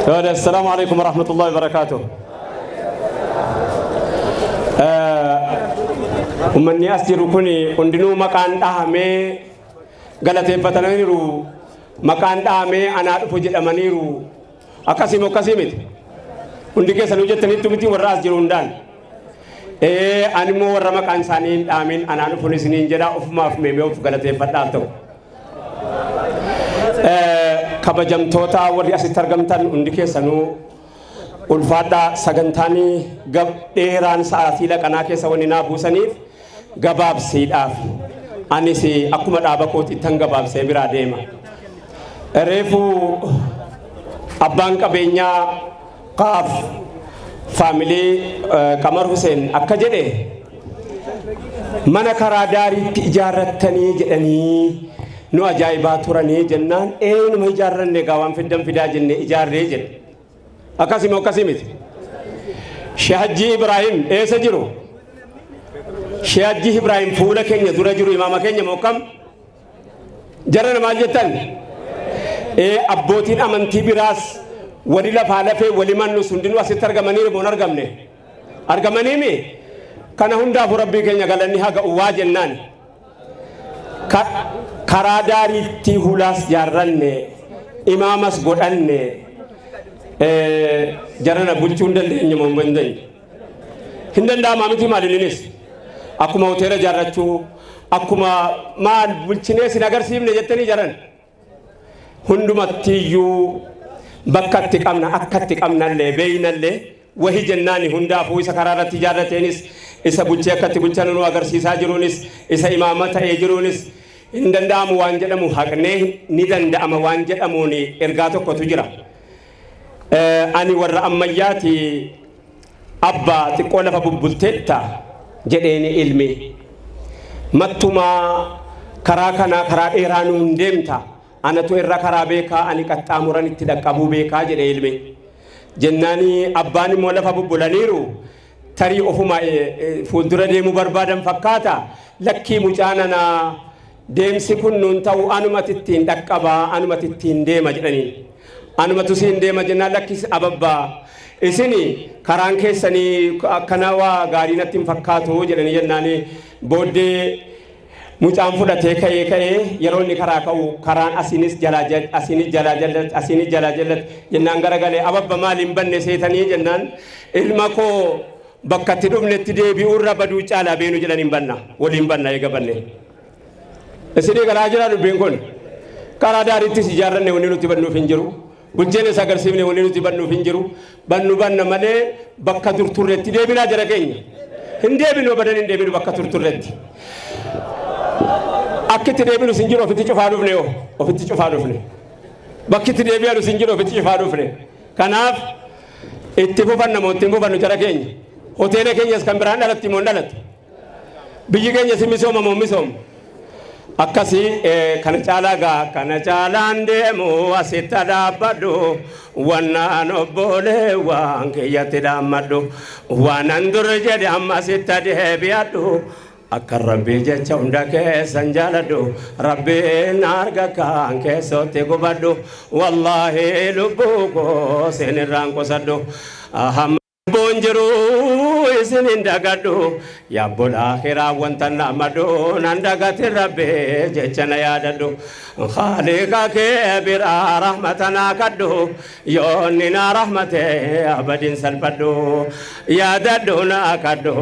Tole, assalaamu alaikum warahmatullahi wabarakaatuh. Uummanni as jiru kun hundinuu maqaan dhahamee galateeffataniiru. Maqaan dhahamee anaa dhufu jedhamaniiru. Akkasii moo akkasii miti? Hundi keessanuu jettaniittu miti warra as jiru hundaan. Ee ani immoo warra maqaan isaanii hin dhaamin anaa dhufuun isiniin jedha ofumaaf meemee of galateeffadhaaf ta'u. Kabajamtoota warri asitti argamtan hundi keessanuu ulfaadhaa sagantaan dheeraan sa'aatii laqanaa keessa wanni naa buusaniif gabaabsiidhaaf anis akkuma dhaaba kootiittan gabaabsee biraa deema. Reefu abbaan qabeenyaa qaaf faamilii Qamar Huseen akka jedhe mana karaa daariitti ijaarrattanii jedhanii nu ajaa'ibaa turanii jennaan eenyuma ijaarranne egaa waan fiddan fidaa jenne ijaarree jedhe. Akkasii moo akkasii miti? Sheekh Hajjii Ibraahim eessa jiru? Sheekh Hajjii Ibraahim fuula keenya dura jiru imaama keenya moo kam? Jarana maal jettan? Ee abbootiin amantii biraas wali lafaa lafee wali mannus hundinuu asitti argamanii moo hin argamne? Argamaniimi? Kana hundaafuu rabbii keenya galanni haa ga'u waa jennaan. Karaa daariitti hulaas jaarranne imaamas godhanne jarana bulchuu hin dandeenye moo hin dandeenye? Hin danda'amaa miti maal inninis? Akkuma hoteela jaarrachuu akkuma maal bulchinee sin agarsiifne jettanii jaran. Hundumattiyyuu bakka itti qabna akka itti qabnallee beeynallee wahi jennaani hundaafuu isa karaa irratti ijaarrateenis isa bulchee akka itti bulchan nu agarsiisaa jiruunis isa imaama ta'ee jiruunis hin danda'amu waan jedhamu haqnee ni danda'ama waan jedhamuun ergaa tokkotu jira. Ani warra ammayyaati abbaa xiqqoo lafa bubbulteetta jedheeni ilmi. Mattumaa karaa kanaa karaa dheeraa nuun deemta anatu irra karaa beekaa ani qaxxaamuran itti dhaqqabuu beekaa jedhe ilmi. Jennaani abbaan immoo lafa bubbulaniiru tarii ofuma fuuldura deemuu barbaadan fakkaata lakkii mucaa nanaa deemsi kun nuun ta'u anumati ittiin dhaqqabaa anumati ittiin deema jedhaniin. Anumatu siin deema jennaan lakkis ababbaa isini karaan keessanii akkana waa gaarii natti hin fakkaatu jedhanii jennaani booddee mucaan fudhatee ka'ee ka'ee yeroo inni karaa ka'u karaan asiinis jalaa asiinis jalaa jallat asiinis jalaa jallat jennaan garagalee ababba maaliin banne seetanii jennaan ilma koo bakka itti dhufnetti deebi'uu irra baduu caalaa beenu jedhan hin banna waliin banna eega banne. Isinii galaa jira dubbiin kun. Karaa daariittis ijaarranne wanni nuti bannuuf hin jiru. Bulcheenis agarsiifne wanni nuti bannuuf hin jiru. Bannu banna malee bakka dur turretti deebinaa jara keenya. Hin deebinu abadan hin deebinu bakka dur turretti. Akki itti deebinus hin jiru ofitti cufaa dhufne yoo ofitti cufaa dhufne. Bakki itti deebi'anus hin jiru ofitti cufaa dhufne. Kanaaf itti fufanna moo itti hin fufannu jara keenya. Hoteela keenyas kan biraan dhalatti moo hin dhalattu. Biyyi keenya si misooma moo misooma? Akkasii kana caalaa gaa kana caalaan deemu asitti dhaabbadhu wannaan obboolee waan kiyyatti dhaammadhu waanan dur jedhe amma asitti deebi'adhu akka rabbii jecha hunda keessan jaaladhu rabbiin arga kaan keessootti gubadhu wallaahi lubbuu koo sinirraan qusadhu. Lubbuun jiru isin hin dagadhu yaabboon akhiraa wanta namadhu nan dagatin rabbi jecha na yaadadhu khaaliqa kee biraa rahmata naa kadhu yoonni naa rahmate abadin salphadhu yaadadhu naa kadhu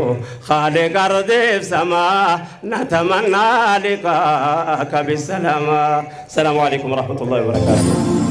khaaliqa ardiif samaa natamannaa liqaaka bisalaama. Salaamu alaikum warahmatullahi wabarakatuh.